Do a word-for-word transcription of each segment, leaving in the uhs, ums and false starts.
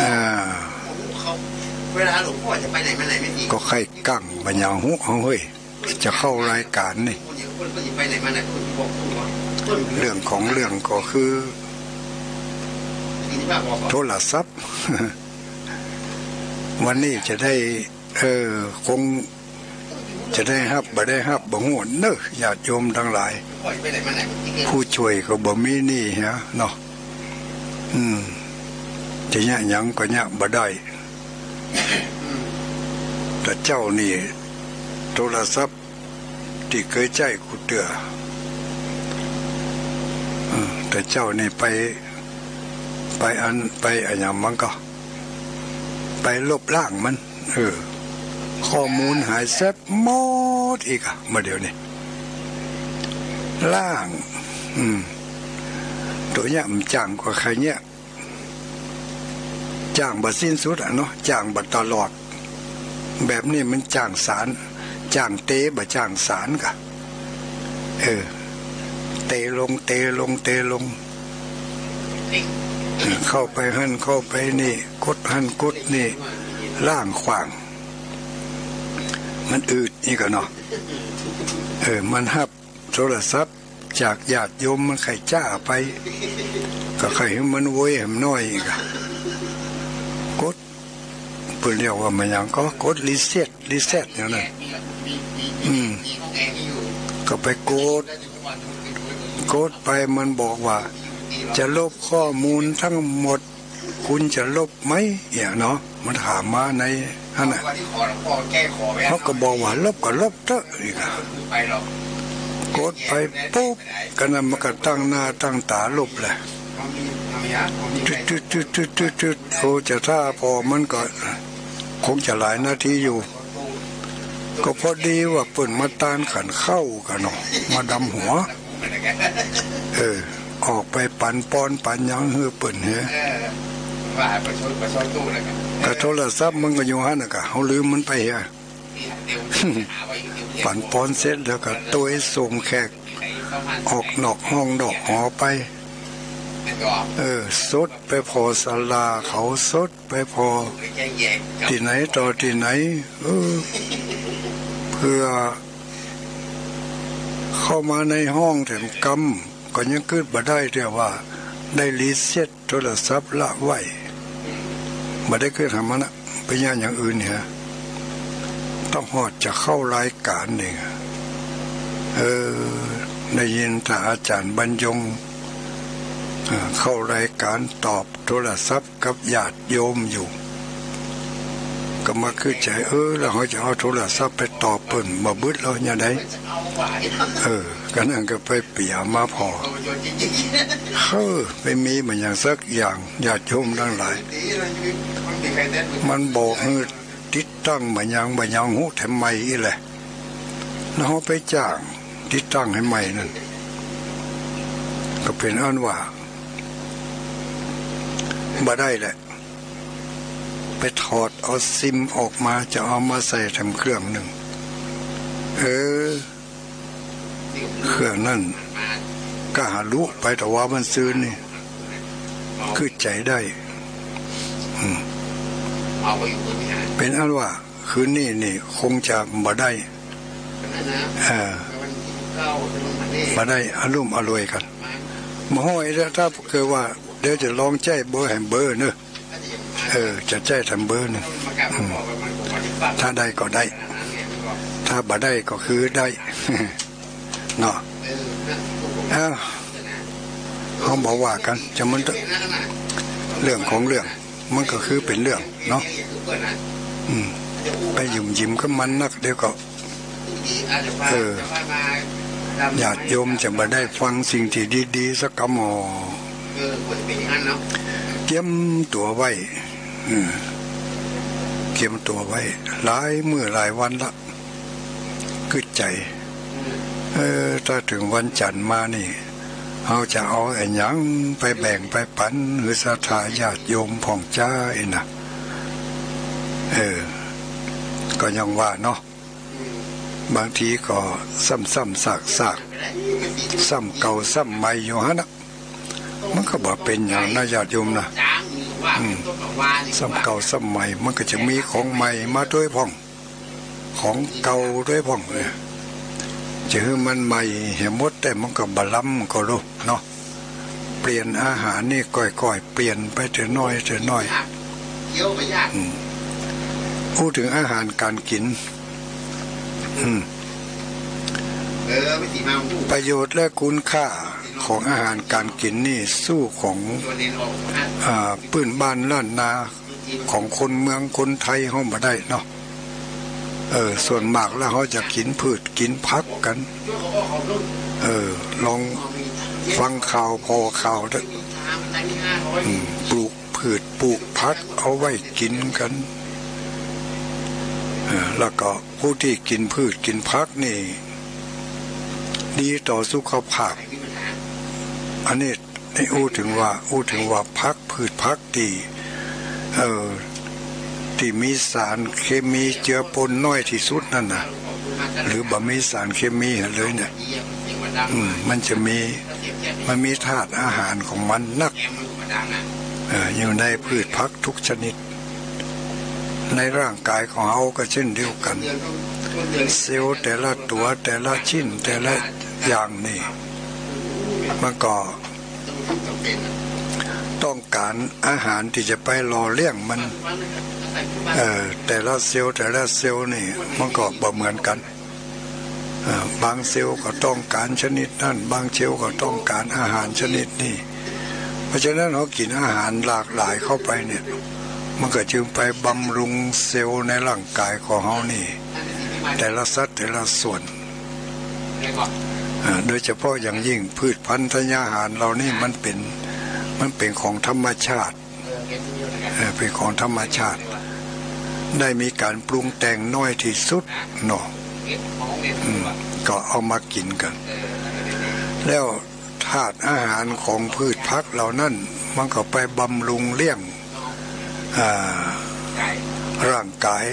อ่า เวลาหลวงพ่อจะไปไหนมาไหนไม่มี ก็ใค่กั้งบ่าหยังฮู้ เอาเฮ้ย จะเข้ารายก๋านนี่ เรื่องของเรื่องก็คือ โทรศัพท์ วันนี้จะได้ เออ คง จะได้ฮับบ่ได้ฮับบ่ฮู้เน่อ ญาติโยมตังหลาย ผู้ช่วยก็บ่มีนี่ฮะเนาะ อืม จะเยียะหยังก็เยียะบ่ได้ แต่เจ้านี่ โทรศัพท์ตี้เกยใจ๊กูเตื้อ เออ แต่เจ้านี่ไป ไปอัน ไปอะหยังมันก็ ไปลบล้างมัน เออ ข้อมูลหายแซบหมดอีกอะ บ่าเดี่ยวนี้ ล้าง อืม ตั๋วเยียะมันจ้างกว่าใค่เยียะ จ้างบ่สิ้นสุดอะเนาะ จ้างบ่ตลอด แบบนี้มันจ้างสาน จ้างเตะบ่จ้างสานกะ เออ เตะลง เตะลง เตะลง เข้าไปหั้น เข้าไปนี่ กดหั้น กดนี่ ล้างขว้าง มันอืดนี่กะเนาะ เออ มันฮับโทรศัพท์จากญาติโยมมันใค่จ๊าไป ก็ใค่หื้อมันโวยหื้อมันน้อยอีกอะ กด เปิ้นเรียกว่ามันหยังก็กดรีเซ็ต รีเซ็ตอย่างนั้น อืม ก็ไปกด กดไปมันบอกว่า จะลบข้อมูลทั้งหมด คุณจะลบไหม เนี่ยเนาะ มันถามมาในหั้นน่ะ เขาก็บอกว่าลบก็ลบเต๊อะ นี่ก็กดไปปุ๊บ ก็นั้นมันก็ตั้งหน้าตั้งต๋าลบแหละ ตึ๊ดตึ๊ดตึ๊ดตึ๊ดตึ๊ดตึ๊ด โอ้ จะถ้าผ่อมันก็คงจะหลายนาทีอยู่ ก็พอดีว่าเปิ้นมาตานขันข้าวกั๋นเนาะ มาดำหัว เออ ออกไปปั๋นปอนปั๋นหยังหื้อเปิ้นเหีย กะโทรศัพท์มันก็อยู่หั้นน่ะกะ เฮาลืมมันไปเหีย ปั๋นปอนเสร็จแล้วก็ตวยส่งแขก ออกนอกห้องนอกหอไป เออ สดไปผ่อศาลาเขา สดไปผ่อตี้ไหนต่อตี้ไหน เออ เปื้อเข้ามาในห้องแถมกำ ก็ยังกึ๊ดบ่ได้เตื้อว่าได้รีเซ็ตโทรศัพท์ละไว้ บ่ได้กึ๊ดหามันนะ ไปย้านอย่างอื่นเนี่ย ต้องฮอดจะเข้ารายก๋านนี่ เออ ได้ยินแต่อาจ๋ารย์บรรยง เอ่อ เข้ารายก๋านตอบโทรศัพท์กับญาติโยมอยู่ ก็มาคึดใจ๋ เออ แล้วเฮาจะเอาโทรศัพท์ไปตอบเปิ้นบ่บึดลอแนวใด เออ ก็นั้นก็ไปเปียมาผ่อ เออ ไปมีบ่าหยังสักอย่าง ญาติโยมตังหลาย มันบอกหื้อติดตั้งบ่าหยังบ่าหยังฮู้แถมใหม่อี้แหละ แล้วเฮาไปจ้างติดตั้งหื้อใหม่นั่น ก็เป๋นอันว่า บ่ได้แหละ ไปถอดเอาซิมออกมา จะเอามาใส่แถมเครื่องนึ่ง เออ เครื่องนั่นก็หาลุไปตะวาบั้นซืนนี่ คึดใจ๋ได้ อืม เป๋นอันว่า คืนนี้นี่คงจะบ่ได้ เออ บ่ได้อะลุ่มอล่วยกั๋น บ่ฮ้อยแล้ว ถ้าเกิดว่า เดี๋ยวจะลองใจ๊เบอร์หื้อเบอร์เน่อ เออ จะใจ๊แถมเบอร์นึ่ง อืม ถ้าได้ก็ได้ ถ้าบ่ได้ก็คือได้ เนาะ เอ้า เฮาบ่ว่ากั๋น จะมันเถอะ เรื่องของเรื่อง มันก็คือเป๋นเรื่องเนาะ อืม ไปหยุ่มหยิมกับมันนัก เดี๋ยวก็ เออ ญาติโยมจะบ่ได้ฟังสิ่งตี้ดีๆ สักกำ เกียมตั๋วไว้ เออ เกียมตั๋วไว้ หลายมื้อหลายวันละ กึ๊ดใจ๋ เออ ถ้าเถิงวันจั๋นทร์มานี่ เฮาจะเอาอะหยังไปแบ่งไปปั๋นหื้อศรัทธาญาติโยมพ่องจ้าอี้นะ เออ ก็ยังว่าเนาะ บางทีก็ซ้ำๆ ซากๆ ซ้ำเก่าซ้ำใหม่อยู่หั้นนะ มันก็บ่เป๋นหยังนะญาติโยมนะ อืม ซ้ำเก่าซ้ำใหม่ มันก็จะมีของใหม่มาตวยพ่อง ของเก่าตวยพ่อง เออ จะหื้อมันใหม่เหียหมดแต่มันก็บ่ล้ำก็รู้เนาะ เปลี่ยนอาหารนี่ก่อยๆ เปลี่ยนไปเตื้อน้อยเตื้อน้อย อืม อู้เถิงอาหารก๋านกิ๋น อืม ประโยชน์และคุณค่าของอาหารก๋านกิ๋นนี่สู้ของ อ่า ปื้นบ้านล้านนาของคนเมืองคนไทยเฮาบ่ได้เนาะ เออ ส่วนมากแล้วเฮาจะกิ๋นพืชกิ๋นผักกั๋น เออ ลองฟังข่าวผ่อข่าวเต๊อะ อืม ปลูก พืชปลูกผักเอาไว้กิ๋นกั๋น เอ่อ แล้วก็ผู้ตี้กิ๋นพืชกิ๋นผักนี่ ดีต่อสุขภาพ อันนี้ นี่อู้เถิงว่า อู้เถิงว่าผัก พืชผักตี้ เอ่อ ตี้มีสารเคมีเจือปนน้อยตี้สุดนั่นน่ะ หรือบ่มีสารเคมีเลยเนี่ย อืม มันจะมี มันมีธาตุอาหารของมันนัก เอ่อ อยู่ในพืชผักทุกชนิด ในร่างก๋ายของเฮาก็เช่นเดียวกั๋น เซลล์แต่ละตั๋ว แต่ละชิ้น แต่ละอย่างนี่ มันก็ต้องก๋านอาหารตี้จะไปหล่อเลี้ยงมัน เอ่อ แต่ละเซลล์ แต่ละเซลล์นี่ มันก็บ่เหมือนกั๋น เอ่อ บางเซลล์ก็ต้องก๋านชนิดนั้น บางเซลล์ก็ต้องก๋านอาหารชนิดนี้ เพราะฉะนั้นเฮากิ๋นอาหารหลากหลายเข้าไปเนี่ย มันก็จึงไปบำรุงเซลล์ในร่างก๋ายของเฮานี่ แต่ละสัดแต่ละส่วน เอ่อ โดยเฉพาะอย่างยิ่งพืชพันธญาหารเหล่านี้มันเป๋น มันเป๋นของธรรมชาติ เอ่อ เป๋นของธรรมชาติ ได้มีก๋านปรุงแต่งน้อยตี้สุดเนาะ อืม ก็เอามากิ๋นกั๋น แล้วธาตุอาหารของพืชผักเหล่านั้น มันก็ไปบำรุงเลี้ยง อ่า ร่างก๋าย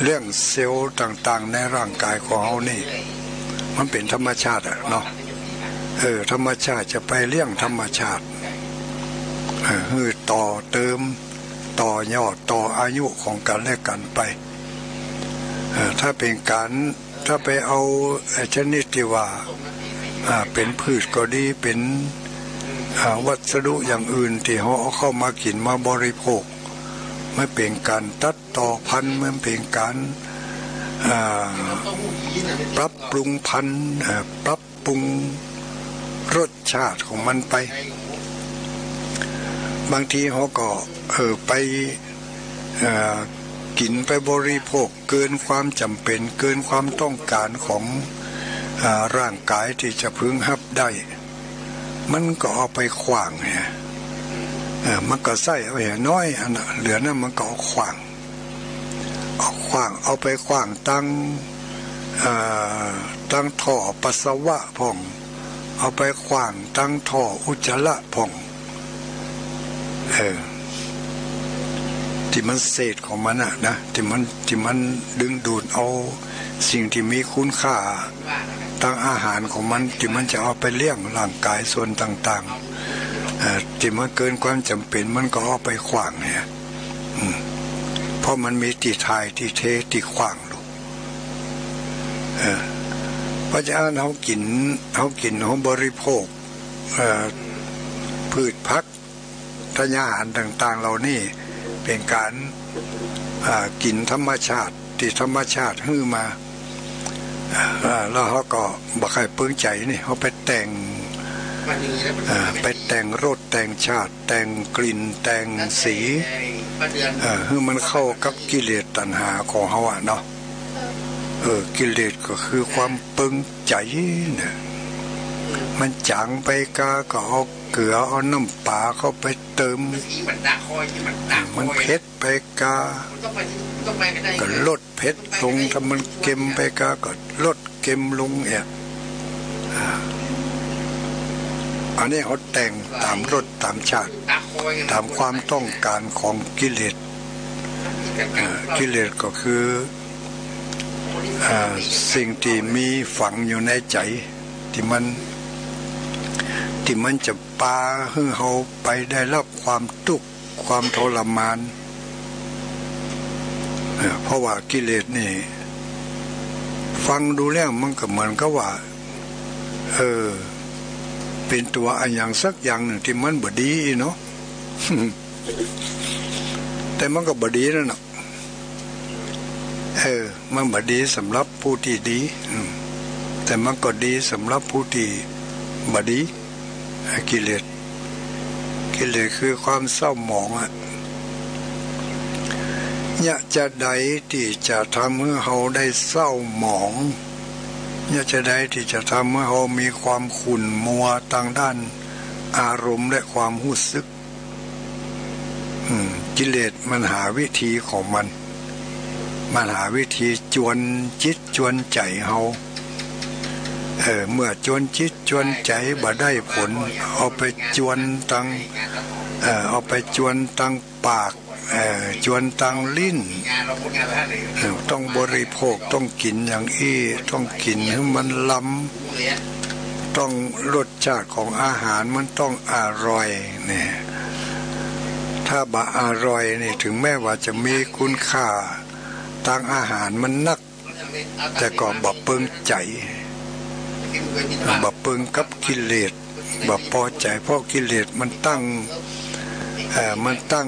เลี้ยงเซลล์ต่างๆ ในร่างก๋ายของเฮานี่ มันเป๋นธรรมชาติอะเนาะ เออ ธรรมชาติจะไปเลี้ยงธรรมชาติ เออ หื้อต่อเติม ต่อยอด ต่ออายุของกั๋นและกั๋นไป เออ ถ้าเป๋นก๋าน ถ้าไปเอาไอ้ชนิดตี้ว่า อ่า เป๋นพืชก็ดี เป๋น อ่า วัสดุอย่างอื่นตี้เฮาเอาเข้ามากิ๋นมาบริโภค มันเป๋นก๋านตัดต่อพันธุ์ มันเป๋นก๋าน อ่า ปรับปรุงพันธุ์ เอ่อ ปรับปรุงรสชาติของมันไป บางทีเฮาก็ เอ่อ ไป เอ่อ กิ๋นไปบริโภคเกินความจ๋ำเป๋น เกินความต้องก๋านของ อ่า ร่างก๋ายตี้จะพึงฮับได้ มันก็เอาไปขว้างเหีย เอ่อ มันก็ใส้เอาเหียน้อยอันน่ะ เหลือนั้นมันก็เอาขว้าง เอาขว้าง เอาไปขว้างตัง เอ่อ ตังท่อปัสสาวะพ่อง เอาไปขว้างตังท่ออุจจาระพ่อง เออ ตี้มันเศษของมันอะนะ ตี้มัน ตี้มันดึงดูดเอาสิ่งตี้มีคุณค่า ตังอาหารของมัน ตี้มันจะเอาไปเลี้ยงร่างก๋ายส่วนต่างๆ เอ่อ ตี้มันเกินความจ๋ำเป๋น มันก็เอาไปขว้างเหีย อืม เพราะมันมีตี้ถ่าย ตี้เท ตี้ขว้างลูก เออ เพราะฉะนั้นเฮากิ๋น เฮากิ๋น เฮาบริโภค เอ่อ พืชผัก ธัญญาหารต่างๆ เหล่านี้เป๋นก๋าน อ่า กิ๋นธรรมชาติ ตี้ธรรมชาติหื้อมา อ่า แล้วเฮาก็บ่ใค่เปิงใจ๋นี่ เฮาไปแต่ง อ่า ไปแต่งรสแต่งชาติ แต่งกลิ่นแต่งสี เอ่อ หื้อมันเข้ากับกิเลสตัณหาของเฮาอะเนาะ เออ กิเลสก็คือความเปิงใจ๋เนี่ย มันจ๋างไปกาก็เอาเกลือเอาน้ำป๋าเข้าไปเติม มันเผ็ดไปกา ก็ลดเผ็ดลง ถ้ามันเค็มไปกาก็ลดเค็มลงเนี่ย อ่า อันนี้เฮาแต่งต๋ามรสต๋ามชาติ ต๋ามความต้องก๋านของกิเลส อ่า กิเลสก็คือ อ่า สิ่งตี้มีฝังอยู่ในใจ๋ ตี้มัน ตี้มันจะปาหื้อเฮาไปได้รับความตุ๊กข์ ความทรมาน เออ เพราะว่ากิเลสนี่ ฟังดูแล้วมันก็เหมือนกับว่า เออ เป๋นตั๋วอะหยังสักอย่างนึ่งตี้มันบ่ดีเนาะ แต่มันก็บ่ดีนั่นน่ะ เออ มันบ่ดีสำหรับผู้ตี้ดี อืม แต่มันก็ดีสำหรับผู้ตี้บ่ดี กิเลส กิเลสคือความเศร้าหมองอะ ยะจาใดตี้จะทำหื้อเฮาได้เศร้าหมอง ยะจาใดตี้จะทำหื้อเฮามีความขุ่นมัวตางด้านอารมณ์และความฮู้สึก อืม กิเลสมันหาวิธีของมัน มันหาวิธีจวนจิตจวนใจ๋เฮา เออ เมื่อจวนจิตจวนใจ๋บ่ได้ผล เอาไปจวนตาง เออ เอาไปจวนตางปาก เออ จวนตางลิ้น เออ ต้องบริโภค ต้องกิ๋นอย่างอี้ ต้องกิ๋นหื้อมันลำ ต้องรสชาติของอาหารมันต้องอร่อยเนี่ย ถ้าบ่อร่อยนี่ ถึงแม้ว่าจะมีคุณค่าตางอาหารมันนัก แต่ก็บ่เปิงใจ๋ บ่เปิงกับกิเลส บ่ปอใจ๋ เพราะกิเลสมันตั้ง เอ่อ มันตั้ง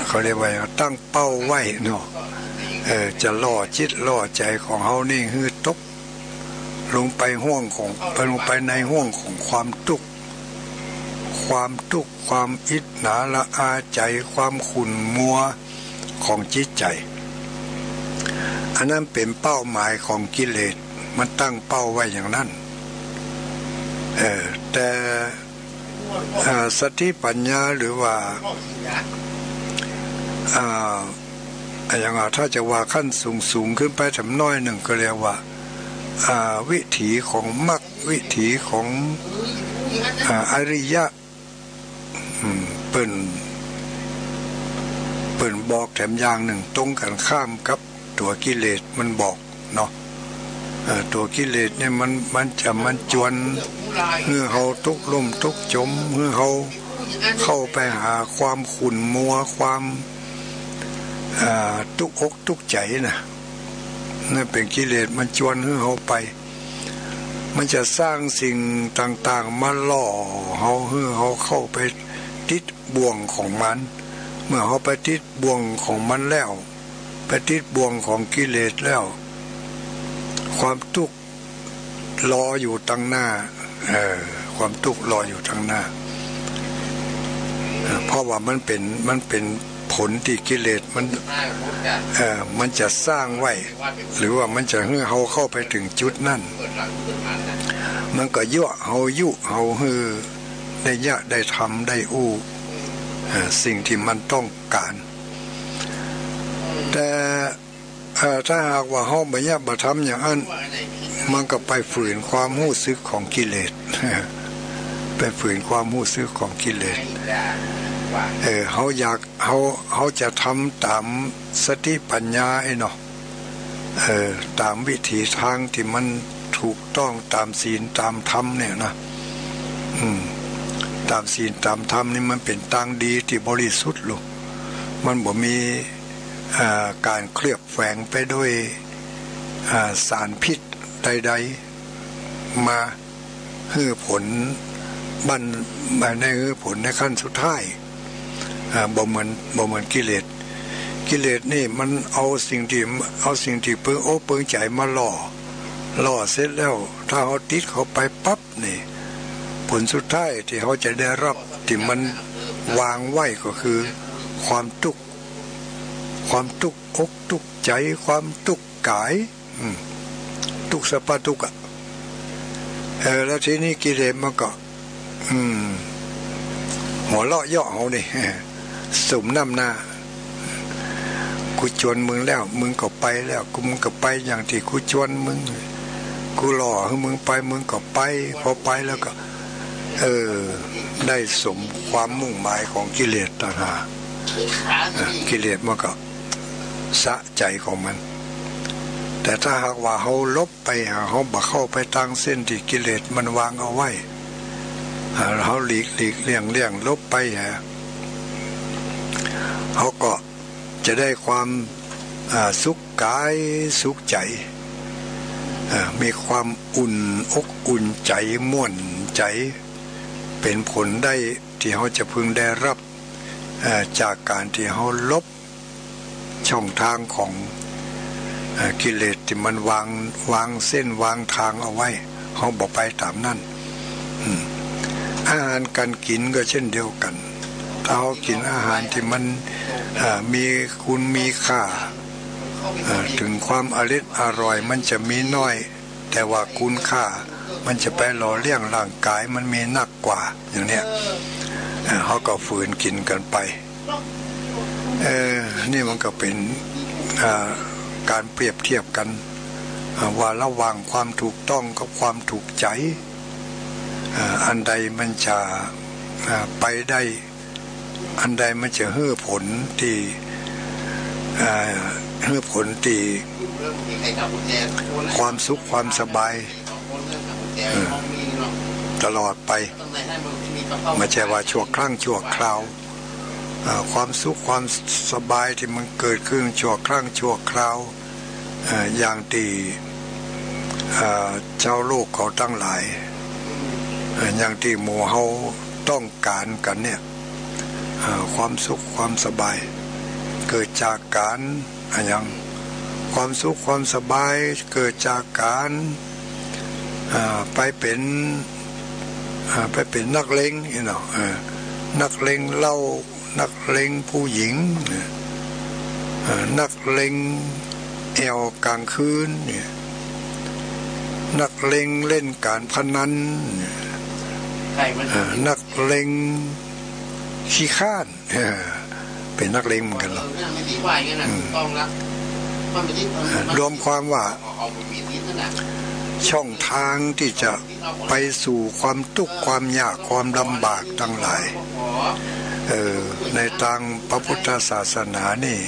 เขาเรียกว่าตั้งเป้าไว้เนาะ เอ่อ จะล่อจิตล่อใจ๋ของเฮานี่หื้อตกลงไปห้วงของ ไปลงไปในห้วงของความตุ๊กข์ ความตุ๊กข์ ความอิจฉาละอาใจ๋ ความขุ่นมัวของจิตใจ๋ อันนั้นเป๋นเป้าหมายของกิเลส มันตั้งเป้าไว้อย่างนั้น เออ แต่ เอ่อ สติปัญญาหรือว่า อ่า อะหยังอะ ถ้าจะว่าขั้นสูงๆ ขึ้นไปแถมน้อยนึ่งก็เรียกว่า อ่า วิถีของมรรค วิถีของ อ่า อริยะ อืม เปิ้น เปิ้นบอกแถมอย่างนึ่ง ตรงกั๋นข้ามกับตั๋วกิเลสมันบอกเนาะ เอ่อ ตั๋วกิเลสเนี่ยมัน มันจะ มันจวนหื้อเฮาตกลุ่มตกจม หื้อเฮาเข้าไปหาความขุ่นมัว ความ อ่า ตุ๊กอกตุ๊กใจ๋น่ะ นั่นเป๋นกิเลสมันจวนหื้อเฮาไป มันจะสร้างสิ่งต่างๆ มาล่อเฮา หื้อเฮาเข้าไปติดบ่วงของมัน เมื่อเฮาไปติดบ่วงของมันแล้ว ไปติดบ่วงของกิเลสแล้ว ความตุ๊กข์รออยู่ตางหน้า เออ ความตุ๊กข์รออยู่ตางหน้า เออ เพราะว่ามันเป๋น มันเป๋นผลตี้กิเลสมัน เออ มันจะสร้างไว้ หรือว่ามันจะหื้อเฮาเข้าไปเถิงจุดนั้น มันก็ยั่วเฮา ยุเฮาหื้อได้เยียะได้ทำได้อู้ เออ สิ่งตี้มันต้องก๋าน แต่ เอ่อ ถ้าหากว่าเฮาบ่เยียะบ่ทำอย่างอั้น มันก็ไปฝืนความฮู้สึกของกิเลส ไปฝืนความฮู้สึกของกิเลส เออ เฮาอยาก เฮา เฮาจะทำต๋ามสติปัญญาไอ้เนาะ เออ ต๋ามวิถีตางตี้มันถูกต้องต๋ามศีลต๋ามธรรมเนี่ยนะ อืม ต๋ามศีลต๋ามธรรมนี่มันเป๋นตางดีตี้บริสุทธิ์ลูก มันบ่มี อ่า ก๋านเคลือบแฝงไปด้วย อ่า สารพิษใดๆ มาหื้อผลบั้น มาได้หื้อผลในขั้นสุดท้าย อ่า บ่เหมือน บ่เหมือนกิเลส กิเลสนี่มันเอาสิ่งตี้ เอาสิ่งตี้เปิงอกเปิงใจ๋มาล่อ ล่อเสร็จแล้ว ถ้าเฮาติดเข้าไปปั๊บนี่ ผลสุดท้ายตี้เฮาจะได้ฮับตี้มันวางไว้ก็คือความตุ๊กข์ ความตุ๊กข์อกตุ๊กข์ใจ๋ ความตุ๊กข์ก๋าย อืม ตุ๊กข์สะพะตุ๊กข์อะ เออ แล้วทีนี้กิเลสมันก็ อืม หัวเราะเยาะเฮานี่ สมน้ำหน้า กูจวนมึงแล้ว มึงก็ไปแล้ว กู มึงก็ไปอย่างตี้กูจวนมึง กูล่อหื้อมึงไป มึงก็ไป พอไปแล้วก็ เออ ได้สมความมุ่งหมายของกิเลสตัณหา เออ กิเลสมันก็สะใจ๋ของมัน แต่ถ้าหากว่าเฮาหลบไปหา เฮาบ่เข้าไปตางเส้นตี้กิเลสมันวางเอาไว้ อ่า เฮาหลีกหลีกเลี่ยงเลี่ยงหลบไปหา เฮาก็จะได้ความ อ่า สุขก๋ายสุขใจ๋ อ่า มีความอุ่นอกอุ่นใจ๋ ม่วนใจ๋ เป๋นผลได้ตี้เฮาจะพึงได้ฮับ อ่า จากก๋านตี้เฮาหลบ ช่องตางของ เอ่อ กิเลสตี้มันวาง วางเส้นวางตางเอาไว้ เฮาบ่ไปต๋ามนั้น อืม อาหารก๋านกิ๋นก็เช่นเดียวกั๋น ถ้าเฮากิ๋นอาหารตี้มัน เอ่อ มีคุณมีค่า เอ่อ เถิงความอร็ดอร่อยมันจะมีน้อย แต่ว่าคุณค่ามันจะไปหล่อเลี้ยงร่างก๋าย มันมีนักกว่า อย่างเนี้ย เอ่อ เฮาก็ฝืนกิ๋นกั๋นไป เออ นี่มันก็เป๋น อ่า ก๋านเปรียบเทียบกั๋น อ่า ว่าระหว่างความถูกต้องกับความถูกใจ๋ อ่า อันใดมันจะ อ่า ไปได้ อันใดมันจะหื้อผลตี้ อ่า หื้อผลตี้ ความสุขความสบาย เออ ตลอดไป บ่ใจ้ว่าชั่วครั้งชั่วคราว เอ่อ ความสุขความสบายตี้มันเกิดขึ้นชั่วครั้งชั่วคราว เอ่อ อย่างตี้ เอ่อ จาวโลกเขาตังหลาย เอ่อ อย่างตี้หมู่เฮาต้องก๋านกั๋นเนี่ย เอ่อ ความสุขความสบาย เกิดจากก๋าน อะหยัง ความสุขความสบายเกิดจากก๋าน อ่า ไปเป๋น อ่า ไปเป๋นนักเลงนี่เนาะ เออ นักเลงเหล้า นักเลงผู้หญิง เออ นักเลงแอ่วก๋างคืนเนี่ย นักเลงเล่นก๋านพนันเนี่ย เออ นักเลงขี้ข้าน เออ เป๋นนักเลงเหมือนกั๋นเหรอ เออ นั่นไม่ดีว่าอย่างนั้นน่ะ อืม ถูกต้องละ มันไม่ใช่ เออ รวมความว่า เอา เอาบุญมีศีลนั่นน่ะ ช่องตางตี้จะไปสู่ความตุ๊กข์ความยากความลำบากตังหลาย เออ ในตางพระพุทธศาสนานี่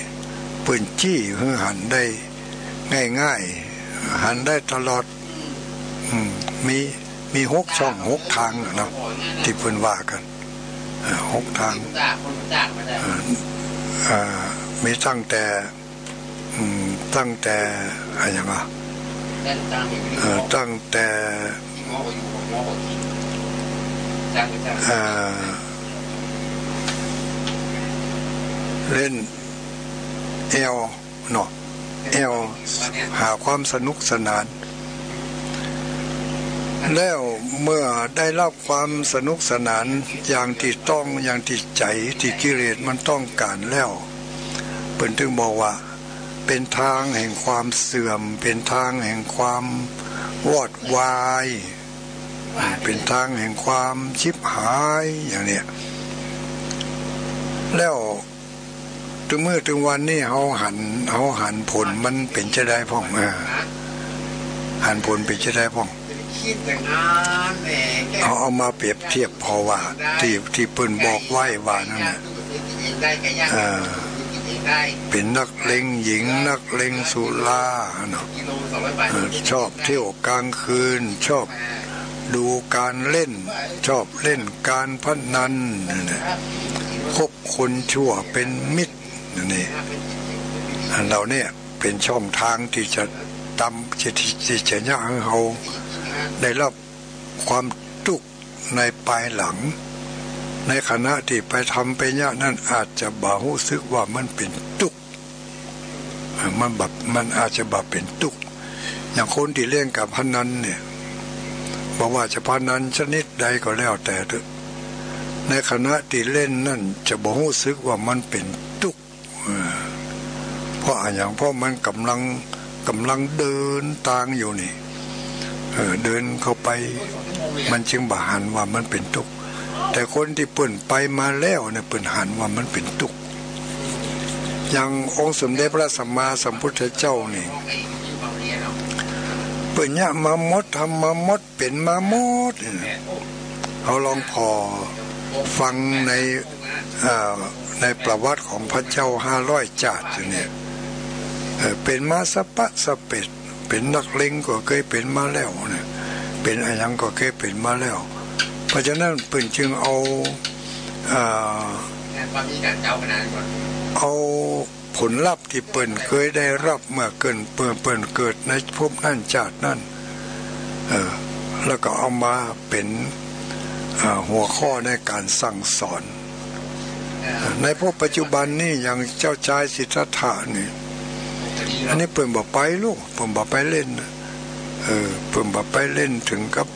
เปิ้นจี้หื้อหันได้ง่ายๆ หันได้ตลอด อืม มี มีหกช่องหกตางอะเนาะ ตี้เปิ้นว่ากั๋น เอ่อ หกตาง เอ่อ เอ่อ มีตั้งแต่ อืม ตั้งแต่ อะหยังวะ เอ่อ ตั้งแต่ เอ่อ เล่นแอ่ว เนาะ แอ่วหาความสนุกสนาน แล้วเมื่อได้ฮับความสนุกสนานอย่างตี้ต้อง อย่างตี้ใจ๋ ตี้กิเลสมันต้องก๋านแล้ว เปิ้นตึงบอกว่า เป๋นตางแห่งความเสื่อม เป๋นตางแห่งความวอดวาย เป๋นตางแห่งความฉิบหาย อย่างเนี้ย แล้ว ตึงมื้อตึงวันนี้เฮาหัน เฮาหันผลมันเป๋นจะใดพ่อง เออ หันผลเป๋นจะใดพ่อง เฮาเอามาเปรียบเทียบผ่อว่า ตี้ ตี้เปิ้นบอกไว้ว่านั้นน่ะ เออ เป๋นนักเลงหญิง นักเลงสุราเนาะ เออ ชอบเที่ยวก๋างคืน ชอบดูก๋านเล่น ชอบเล่นก๋านพนัน นั่นแหละ คบ คนชั่วเป๋นมิตร นี่ อันเหล่าเนี้ยเป๋นช่องตางตี้จะตำ ตี้ ตี้จะเยียะหื้อเฮาได้ฮับความตุ๊กข์ในปายหลัง ในขณะตี้ไปทำไปเยียะนั้นอาจจะบ่ฮู้สึกว่ามันเป๋นตุ๊กข์ มันแบบ มันอาจจะบ่เป๋นตุ๊กข์ อย่างคนตี้เล่นก๋านพนันเนี่ย บ่ว่าจะพนันชนิดใดก็แล้วแต่เต๊อะ ในขณะตี้เล่นนั้นจะบ่ฮู้สึกว่ามันเป๋นตุ๊กข์ เออ เพราะอะหยัง เพราะมันก่ำลัง ก่ำลังเดินตางอยู่นี่ เออ เดินเข้าไป มันจึงบ่หันว่ามันเป๋นตุ๊กข์ แต่คนตี้เปิ้นไปมาแล้วเนี่ย เปิ้นหันว่ามันเป๋นตุ๊กข์ อย่างองค์สมเด็จพระสัมมาสัมพุทธเจ้านี่ เปิ้นเยียะมาหมด ทำมาหมด เป๋นมาหมด เฮาลองผ่อฟังใน เอ่อ ในประวัติของพระเจ้าห้าร้อยจาติอยู่เนี่ย เอ่อ เป๋นมาสะปะสะเปด เป๋นนักเลงก็เกยเป๋นมาแล้วเนี่ย เป๋นอะหยังก็เกยเป๋นมาแล้ว เพราะฉะนั้นเปิ้นจึงเอา เอ่อ ความมีการเจ้าขนาดนั้นก่อน เอาผลลัพธ์ตี้เปิ้นเกยได้ฮับเมื่อเปิ้น เปิ้น เปิ้นเกิดในภพนั้นจาตินั้น เออ แล้วก็เอามาเป๋น อ่า หัวข้อในก๋านสั่งสอน ในภพปัจจุบันนี้อย่างเจ้าจายสิทธัตถะนี่ อันนี้เปิ้นบ่ไปลูก เปิ้นบ่ไปเล่นนะ เออ เปิ้นบ่ไปเล่นเถิงกับ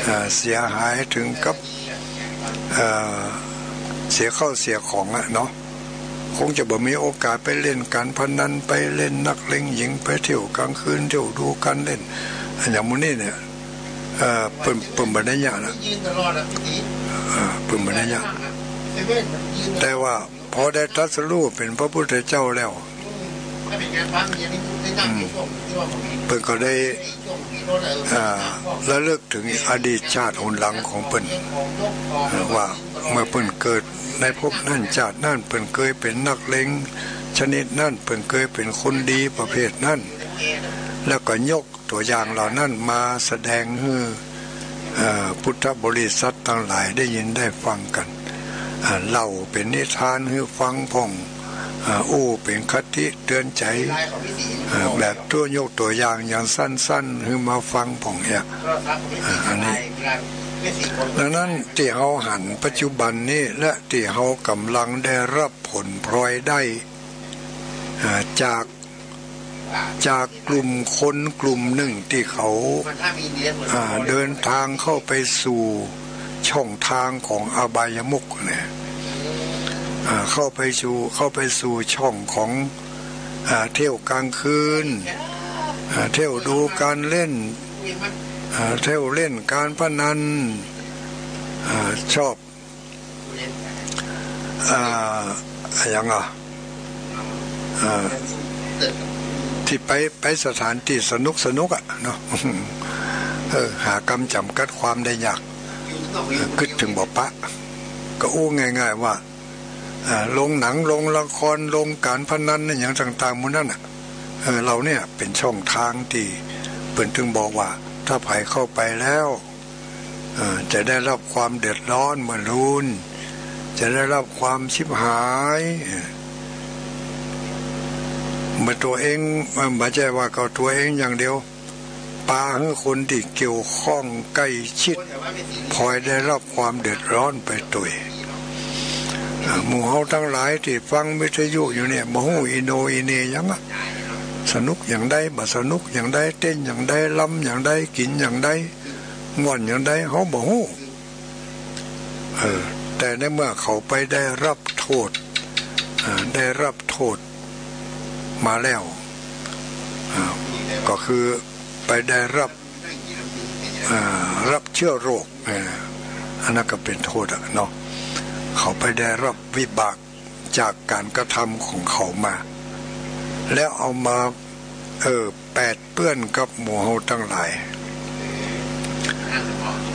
อ่า เสียหายเถิงกับ อ่า เสียข้าวเสียของอะเนาะ คงจะบ่มีโอกาสไปเล่นก๋านพนัน ไปเล่นนักเลงหญิง ไปเที่ยวก๋างคืน เที่ยวดูก๋านเล่น อะหยังหมู่นี้เนี่ย เอ่อ เปิ้น เปิ้นบ่ได้เยียะนะ อ่า เปิ้นบ่ได้เยียะ แต่ว่าพอได้ตรัสรู้เป๋นพระพุทธเจ้าแล้ว อืม เปิ้นก็ได้ อ่า ระลึกเถิงอดีตชาติหนหลังของเปิ้น อ่า ว่าเมื่อเปิ้นเกิดในภพนั้นจาตินั้น เปิ้นเกยเป๋นนักเลงชนิดนั้น เปิ้นเกยเป๋นคนดีประเภทนั้น แล้วก็ยก ตั๋วอย่างเหล่านั้นมาแสดงหื้อ เอ่อ พุทธบริษัทตังหลายได้ยินได้ฟังกั๋น อ่า เล่าเป๋นนิทานหื้อฟังพ่อง อ่า อู้เป๋นคติเตื๋อนใจ๋ อ่า แบบตัวยกตั๋วอย่างอย่างสั้นๆ หื้อมาฟังพ่องเนี่ย อ่า อันนี้ ดังนั้นตี้เฮาหันปัจจุบันนี้ และตี้เฮาก่ำลังได้ฮับผลพลอยได้ อ่า จาก จากกลุ่มคนกลุ่มนึ่งตี้เขา อ่า เดินตางเข้าไปสู่ช่องตางของอบายมุขเนี่ย อ่า เข้าไปสู่ เข้าไปสู่ช่องของ อ่า เที่ยวก๋างคืน อ่า เที่ยวดูก๋านเล่น อ่า เที่ยวเล่นก๋านพนัน อ่า ชอบ อ่า อะหยังอ่ะ อ่า ตี้ไป ไปสถานตี้สนุกสนุกอะเนาะ เออ หากำจ๋ำกัดความได้ยาก เออ กึ๊ดเถิงบ่ปะ ก็อู้ง่ายๆ ว่า อ่า โรงหนัง โรงละคร โรงก๋านพนัน อะหยังต่างๆ หมู่นั้นน่ะ เออ เหล่าเนี้ยเป๋นช่องตางตี้เปิ้นตึงบอกว่า ถ้าใผเข้าไปแล้ว เอ่อ จะได้ฮับความเดือดร้อนเมื่อลูน จะได้ฮับความฉิบหาย เอ่อ เมื่อตั๋วเอง เอ่อ บ่ใจ้ว่าเก้าตั๋วเองอย่างเดียว ปาหื้อคนตี้เกี่ยวข้องใก้ชิด พลอยได้ฮับความเดือดร้อนไปตวย เอ่อ หมู่เฮาตังหลายตี้ฟังวิทยุอยู่เนี่ย บ่ฮู้อีโหน่อีเหน่หยังอะ สนุกอย่างใด บ่สนุกอย่างใด เต้นอย่างใด รำอย่างใด กิ๋นอย่างใด ม่วนอย่างใด เฮาบ่ฮู้ เออ แต่ในเมื่อเขาไปได้ฮับโต้ษ อ่า ได้ฮับโต้ษมาแล้ว อ่า ก็คือไปได้ฮับ อ่า ฮับเจื้อโรค อ่า อันนั้นก็เป๋นโต้ษอะเนาะ เขาไปได้ฮับวิบาก จากก๋านกระทำของเขามา แล้วเอามา เออ แปดเปื้อนกับหมู่เฮาตังหลาย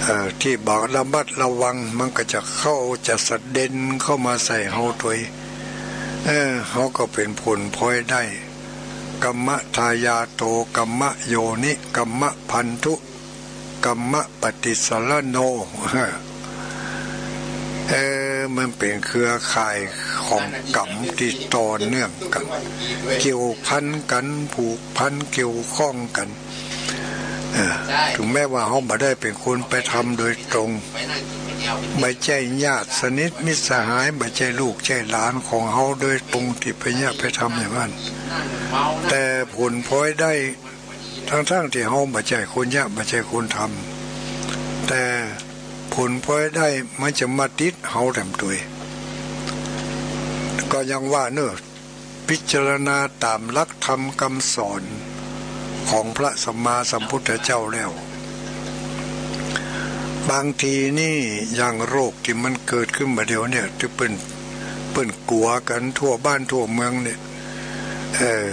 เออ ตี้บ่ระมัดระวัง มันก็จะเข้า จะสะเด็นเข้ามาใส่เฮาตวย เออ เฮาก็เป๋นผลพลอยได้ กัมมะทายาโต กัมมะโยนิ กัมมะพันธุ กัมมะปฏิสสะระโน เออ มันเป๋นเครือข่ายของกรรมตี้ต่อเนื่องกั๋น เกี่ยวพันกั๋น ผูกพันเกี่ยวข้องกั๋น เออ เถิงแม้ว่าเฮาบ่ได้เป๋นคนไปทำโดยตรง บ่ใจ้ญาติสนิทมิตรสหาย บ่ใจ้ลูกใจ้หลานของเฮาโดยตรงตี้ไปเยียะไปทำอย่างนั้น แต่ผลพลอยได้ ทั้งๆ ตี้เฮาบ่ใจ้คนเยียะ บ่ใจ้คนทำ แต่ผลพลอยได้มันจะมาติดเฮาแถมตวย ก็ยังว่าเนาะ พิจารณาต๋ามหลักธรรมกำสอนของพระสัมมาสัมพุทธเจ้าแล้ว บางทีนี่อย่างโรคตี้มันเกิดขึ้นมาเดี๋ยวเนี่ย ตี้เปิ้น เปิ้นกั๋วกั๋นทั่วบ้านทั่วเมืองเนี่ย เออ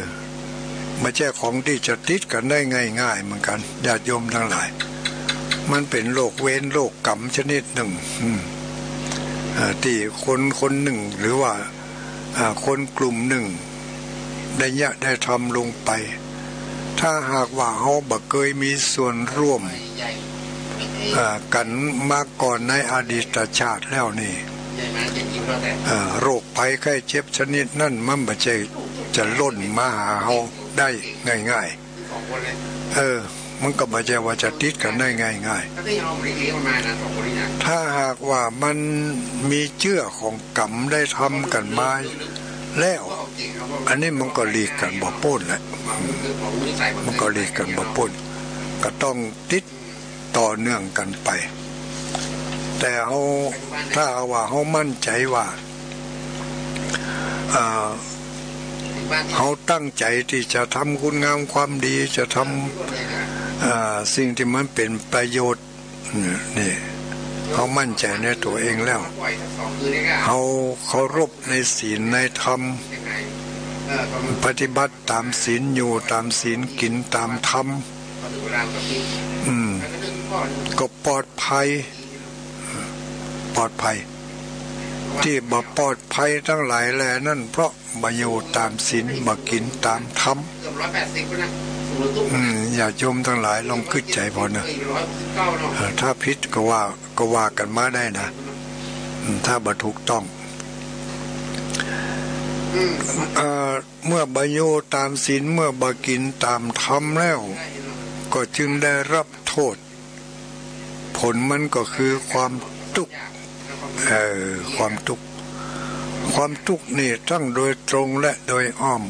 บ่ใจ้ของตี้จะติดกั๋นได้ง่ายๆ เหมือนกั๋น ญาติโยมตังหลาย มันเป๋นโรคเวรโรคกรรมชนิดนึ่ง อืม อ่า ตี้คนคนนึ่ง หรือว่า อ่า คนกลุ่มนึ่ง ได้เยียะได้ทำลงไป ถ้าหากว่าเฮาบ่เกยมีส่วนร่วม อ่า กั๋นมาก่อนในอดีตชาติแล้วนี่ อ่า โรคภัยไข้เจ็บชนิดนั้นมันบ่ใจ้จะล่นมาหาเฮาได้ง่ายๆ เออ มันก็บ่ใจ้ว่าจะติดกั๋นได้ง่ายๆ ถ้าหากว่ามันมีเจื้อของกรรมได้ทำกั๋นมาแล้ว อันนี้มันก็หลีกกั๋นบ่ป๊นแหละ อืม มันก็หลีกกั๋นบ่ป๊น ก็ต้องติดต่อเนื่องกั๋นไป แต่เฮา ถ้าว่าเฮามั่นใจ๋ว่า อ่า เฮาตั้งใจ๋ตี้จะทำคุณงามความดี จะทำ อ่า สิ่งตี้มันเป๋นประโยชน์ นี่ เฮามั่นใจ๋ในตั๋วเองแล้ว เฮาเคารพในศีลในธรรม ปฏิบัติต๋ามศีล อยู่ต๋ามศีล กิ๋นต๋ามธรรม อืม ก็ปลอดภัย ปลอดภัย ตี้บ่ปลอดภัยตังหลายแลนั้น เพราะบ่อยู่ต๋ามศีล บ่กิ๋นต๋ามธรรม อืม ญาติโยมตังหลายลองกึ๊ดใจ๋ผ่อเน่อ เอ่อ ถ้าผิดก็ว่า ก็ว่ากั๋นมาได้นะ อืม ถ้าบ่ถูกต้อง เอ่อ เมื่อบ่อยู่ต๋ามศีล เมื่อบ่กิ๋นต๋ามธรรมแล้ว ก็จึงได้รับโต้ษ ผลมันก็คือความตุ๊กข์ เออ ความตุ๊กข์ ความตุ๊กข์นี่ทั้งโดยตรงและโดยอ้อม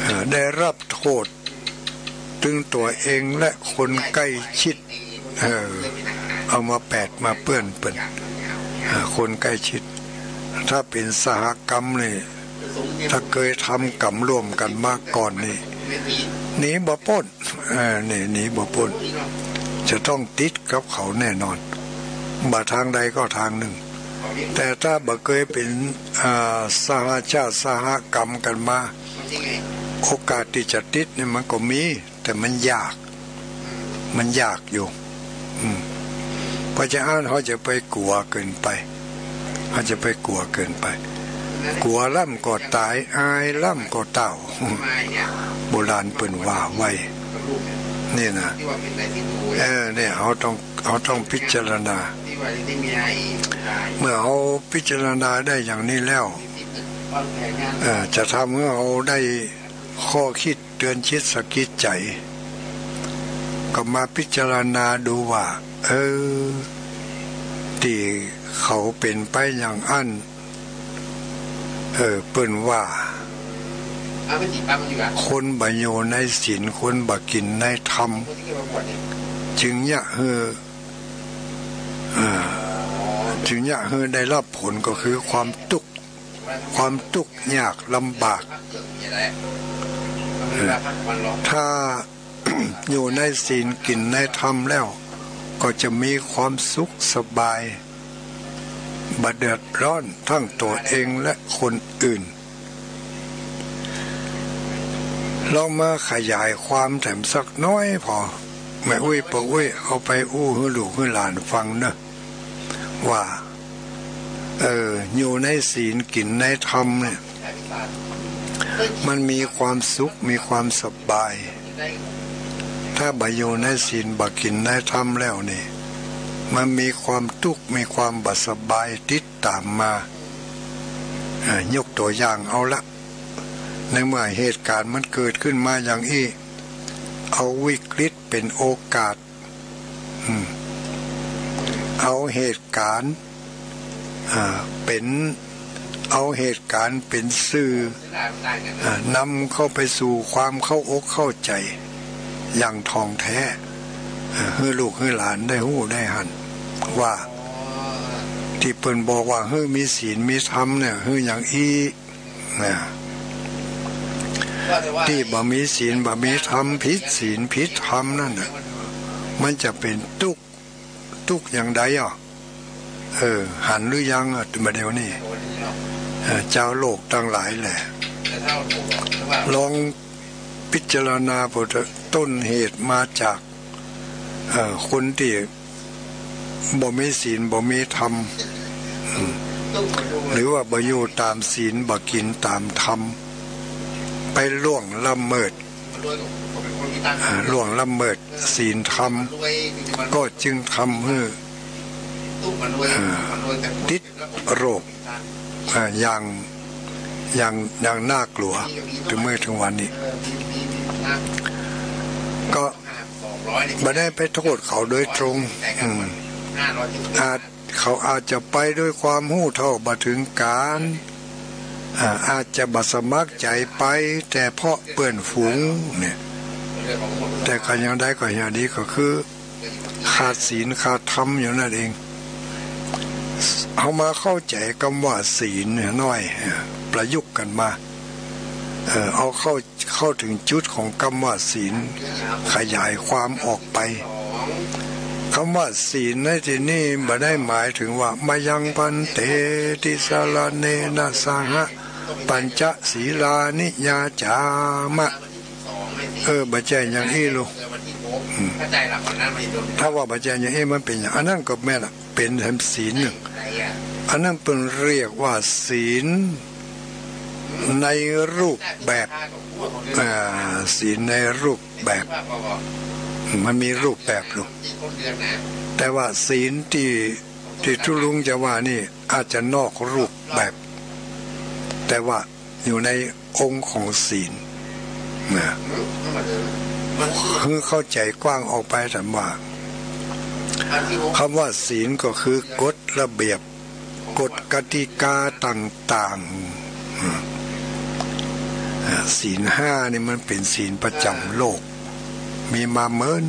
เอ่อ ได้รับโต้ษ ตึงตั๋วเองและคนใก้ชิด เออ เอามาแปดมาเปื้อนเปิ้น อ่า คนใก้ชิด ถ้าเป๋นสหกรรมนี่ ถ้าเกยทำกรรมร่วมกั๋นมาก่อนนี่ หนีบ่ป๊น เออ นี่ หนีบ่ป๊น จะต้องติดกับเขาแน่นอน บ่ทางใดก็ทางนึ่ง แต่ถ้าบ่เกยเป๋น อ่า สหชาติสหกรรมกั๋นมา โอกาสตี้จะติดนี่มันก็มี แต่มันยาก มันยากอยู่ อืม เพราะจะอั้นเฮาจะไปกั๋วเกินไป เฮาจะไปกั๋วเกินไป กั๋วล้ำก็ต๋าย อายล้ำก็เต้า โบราณเปิ้นว่าไว้ นี่นะ เออ เนี่ย เฮาต้อง เฮาต้องพิจารณา เมื่อเฮาพิจารณาได้อย่างนี้แล้ว เอ่อ จะทำหื้อเฮาได้ข้อกึ๊ดเตื๋อนจิตสะกิดใจ๋ ก็มาพิจารณาดูว่า เออ ตี้เขาเป๋นไปอย่างอั้น เออ เปิ้นว่า คนบ่อยู่ในศีล คนบ่กิ๋นในธรรม จึงเยียะหื้อ อ่า จึงเยียะหื้อได้รับผลก็คือความตุ๊กข์ ความตุ๊กข์ยากลำบาก เออ ถ้าอยู่ในศีลกิ๋นในธรรมแล้ว ก็จะมีความสุขสบาย บ่เดือดร้อนทั้งตั๋วเองและคนอื่น ลองมาขยายความแถมสักน้อยผ่อ แม่อุ๊ยป้ออุ๊ย เอาไปอู้หื้อลูกหื้อหลานฟังเน่อ ว่า เออ อยู่ในศีลกิ๋นในธรรมเนี่ย มันมีความสุข มีความสบาย ถ้าบ่อยู่ในศีล บ่กิ๋นในธรรมแล้วนี่ มันมีความตุ๊กข์ มีความบ่สบายติดต๋ามมา อ่า ยกตั๋วอย่างเอาละ ในเมื่อเหตุก๋ารณ์มันเกิดขึ้นมาอย่างอี้ เอาวิกฤตเป๋นโอกาส อืม เอาเหตุก๋ารณ์ อ่า เป๋น เอาเหตุก๋ารณ์เป๋นสื่อ อ่า นำเข้าไปสู่ความเข้าอกเข้าใจ๋อย่างถ่องแท้ อ่า หื้อลูกหื้อหลานได้ฮู้ได้หัน ว่าตี้เปิ้นบอกว่าหื้อมีศีลมีธรรมเนี่ย หื้ออย่างอี้ นะ ตี้บ่มีศีล บ่มีธรรม ผิดศีล ผิดธรรมนั่นน่ะ มันจะเป๋นตุ๊กข์ ตุ๊กข์อย่างใดอ่ะ เออ หันหรือยังอ่ะ บ่าเดี่ยวนี้ เออ จาวโลกตังหลายแหละ ลองพิจารณาเปิ้นเต๊อะ ต้นเหตุมาจาก เอ่อ คนตี้บ่มีศีล บ่มีธรรม อืม หรือว่าบ่อยู่ต๋ามศีล บ่กิ๋นต๋ามธรรม ไปล่วงละเมิด อ่า ล่วงละเมิดศีลธรรม ก็จึงทำหื้อ อ่า ติดโรค อ่า อย่าง อย่าง อย่างน่ากลัว เถิงเมื่อเถิงวันนี้ ก็บ่ได้ไปโต้ษเขาโดยตรง อืม อาจ เขาอาจจะไปด้วยความฮู้เท่าบ่เถิงก๋าน อ่า อาจจะบ่สมัครใจ๋ไป แต่เพราะเปื้อนฝูงเนี่ย แต่ก็อย่างใดก็อย่างดีก็คือ ขาดศีลขาดธรรมอยู่นั่นเอง เฮามาเข้าใจ๋กำว่าศีลเนี่ยหน้อย เออ ประยุกต์กั๋นมา เออ เอาเข้า เข้าเถิงจุดของกำว่าศีล ขยายความออกไป กำว่าศีลในตี้นี้บ่ได้หมายเถิงว่า มะยังภันเต ติสะระเณนะสะหะ ปัญจะสีลานิยาจามะ เออ บ่ใจ้อย่างอี้ลูก อืม ถ้าว่าบ่ใจ้อย่างอี้มันเป๋นอย่าง อันนั้นก็แม่นละ เป๋นแถมศีลนึ่ง อันนั้นเปิ้นเรียกว่าศีลในรูปแบบ อ่า ศีลในรูปแบบ มันมีรูปแบบลูก แต่ว่าศีลตี้ ตี้ตุ๊ลุงจะว่านี่อาจจะนอกรูปแบบ แต่ว่าอยู่ในองค์ของศีลนะ คือเข้าใจ๋กว้างออกไป ถามว่า กำว่าศีลก็คือกฎระเบียบ กฎกติกาต่างๆ อืม อ่า ศีลห้านี่มันเป๋นศีลประจ๋ำโลก มีมาเมิน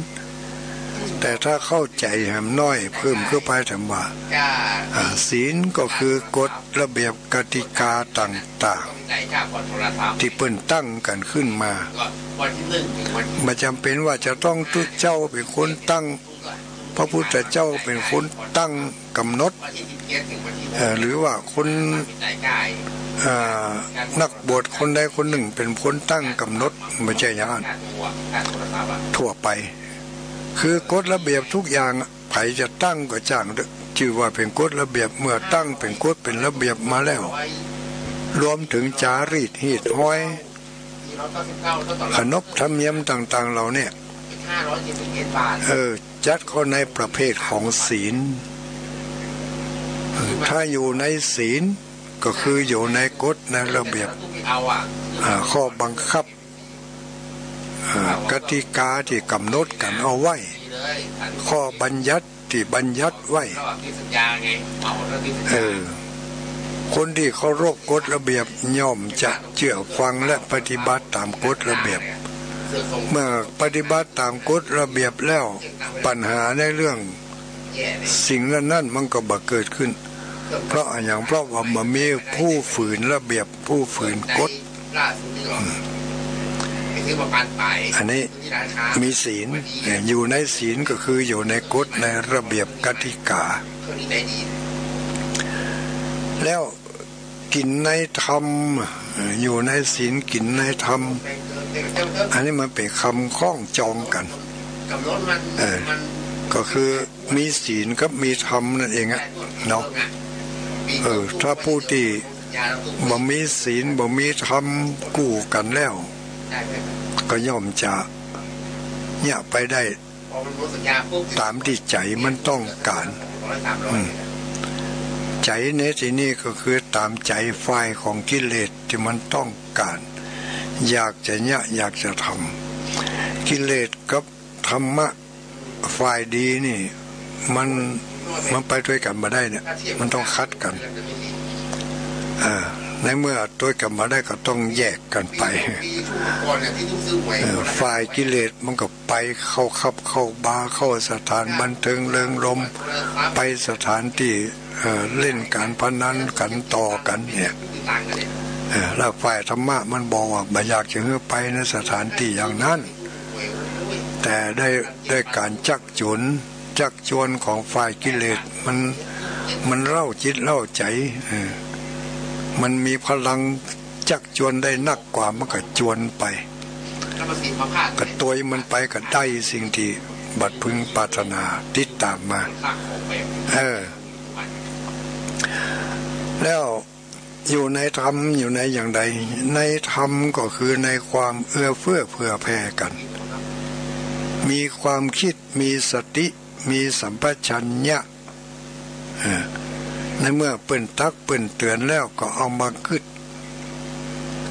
แต่ถ้าเข้าใจ๋แหมหน้อยเพิ่มขึ้นไป ถามว่า อ่า ศีลก็คือกฎระเบียบกติกาต่างๆ ตี้เปิ้นตั้งกั๋นขึ้นมา บ่จ๋ำเป๋นว่าจะต้องตุ๊เจ้าเป๋นคนตั้ง พระพุทธเจ้าเป๋นคนตั้งกำหนด เอ่อ หรือว่าคน เอ่อ นักบวชคนใดคนนึ่งเป๋นคนตั้งกำหนด บ่ใจ้อย่างนั้น ทั่วไป คือกฎระเบียบทุกอย่าง ใผจะตั้งก็จ้าง จื้อว่าเป๋นกฎระเบียบ เมื่อตั้งเป๋นกฎเป๋นระเบียบมาแล้ว รวมเถิงจารีตฮีตฮ้อย ขนบธรรมเนียมต่างๆ เหล่าเนี้ย เออ จัดเข้าในประเภทของศีล ถ้าอยู่ในศีลก็คืออยู่ในกฎในระเบียบ อ่า ข้อบังคับ อ่า กติกาตี้กำหนดกั๋นเอาไว้ ข้อบัญญัติตี้บัญญัติไว้ เออ คนตี้เคารพกฎระเบียบย่อมจะเจื้อฟังและปฏิบัติต๋ามกฎระเบียบ เมื่อปฏิบัติต๋ามกฎระเบียบแล้ว ปัญหาในเรื่องสิ่งนั้นๆ มันก็บ่เกิดขึ้น เพราะอะหยัง เพราะว่าบ่มีผู้ฝืนระเบียบ ผู้ฝืนกฎ อันนี้มีศีล อยู่ในศีลก็คืออยู่ในกฎในระเบียบกติกา แล้วกิ๋นในธรรม อยู่ในศีลกิ๋นในธรรม อันนี้มันเป๋นกำข้องจองกั๋น เออ ก็คือ มีศีลกับมีธรรมนั่นเองอะเนาะ เออ ถ้าผู้ตี้บ่มีศีลบ่มีธรรมกู้กั๋นแล้ว ก็ย่อมจะเยียะไปได้ต๋ามตี้ใจ๋มันต้องก๋าน อืม ใจ๋ในตี้นี้ก็คือต๋ามใจ๋ฝ่ายของกิเลสตี้มันต้องก๋าน อยากจะเยียะ อยากจะทำ กิเลสกับธรรมะ ฝ่ายดีนี่มัน มันไปตวยกั๋นบ่ได้เนี่ย มันต้องขัดกั๋น อ่า ในเมื่อตวยกั๋นบ่ได้ก็ต้องแยกกั๋นไป เออ ฝ่ายกิเลสมันก็ไปเข้าผับเข้าบาร์ เข้าสถานบันเทิงเริงรมย์ ไปสถานตี้ เอ่อ เล่นก๋านพนันกั๋นต่อกั๋นเนี่ย เอ่อ แล้วฝ่ายธรรมะมันบอกว่าบ่อยากจะหื้อไปในสถานตี้อย่างนั้น แต่ได้ ได้ก๋านจักจุน จักจวนของฝ่ายกิเลส มัน มันเร้าจิตเร้าใจ๋ เออ มันมีพลังจักจวนได้นักกว่า มันก็จวนไป ก็ตวยมันไปก็ได้สิ่งตี้บ่พึงปรารถนาติดต๋ามมา เออ แล้วอยู่ในธรรมอยู่ในอย่างใด ในธรรมก็คือในความเอื้อเฟื้อเผื่อแผ่กั๋น มีความคิด มีสติ มีสัมปชัญญะ เออ ในเมื่อเปิ้นตักเปิ้นเตือนแล้วก็เอามากึ๊ด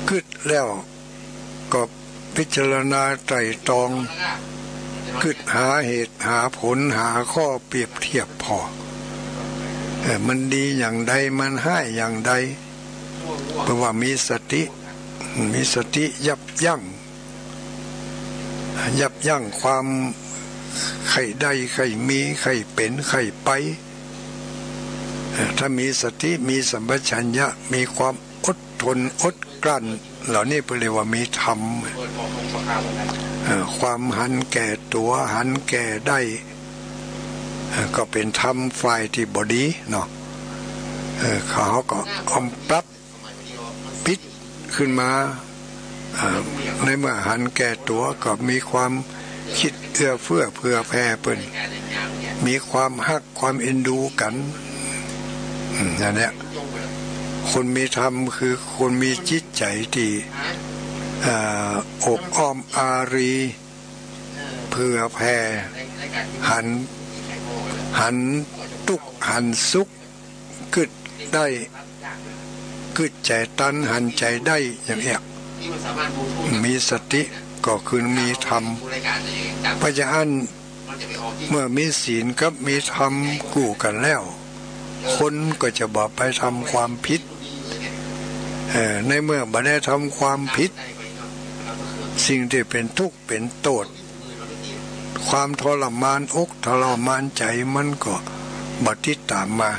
กึ๊ดแล้วก็พิจารณาไตร่ตรอง กึ๊ดหาเหตุหาผล หาข้อเปรียบเทียบผ่อ เออ มันดีอย่างใด มันฮ้ายอย่างใด เปิ้นว่ามีสติ มีสติยับยั้ง ยับยั้งความใค่ได้ใค่มี ใค่เป๋น ใค่ไป เอ่อ ถ้ามีสติ มีสัมปชัญญะ มีความอดทนอดกลั้น เหล่านี้เปิ้นเรียกว่ามีธรรม เอ่อ ความหันแก่ตั๋ว หันแก่ได้ เอ่อ ก็เป๋นธรรมฝ่ายตี้บ่ดีเนาะ เอ่อ เขาก็เอาปรับ ปิดขึ้นมา อ่า ในเมื่อหันแก่ตั๋วก็มีความกึ๊ดเอื้อเฟื้อเผื่อแผ่เปิ้น มีความฮักความเอ็นดูกั๋น อืม อันเนี้ย คนมีธรรมคือคนมีจิตใจ๋ตี้ อ่า อบอ้อมอารี เผื่อแผ่ หัน หันตุ๊กข์หันสุข กึ๊ดได้ กึ๊ดใจ๋ตัน หันใจ๋ได้อย่างเนี้ย มีสติก็คือมีธรรม เพราะฉะนั้นเมื่อมีศีลกับมีธรรมกู้กั๋นแล้ว คนก็จะบ่ไปทำความผิด เอ่อ ในเมื่อบ่ได้ทำความผิด สิ่งตี้เป๋นตุ๊กข์เป๋นโต้ษ ความทรมานอกทรมานใจ๋มันก็บ่ติดต๋ามมา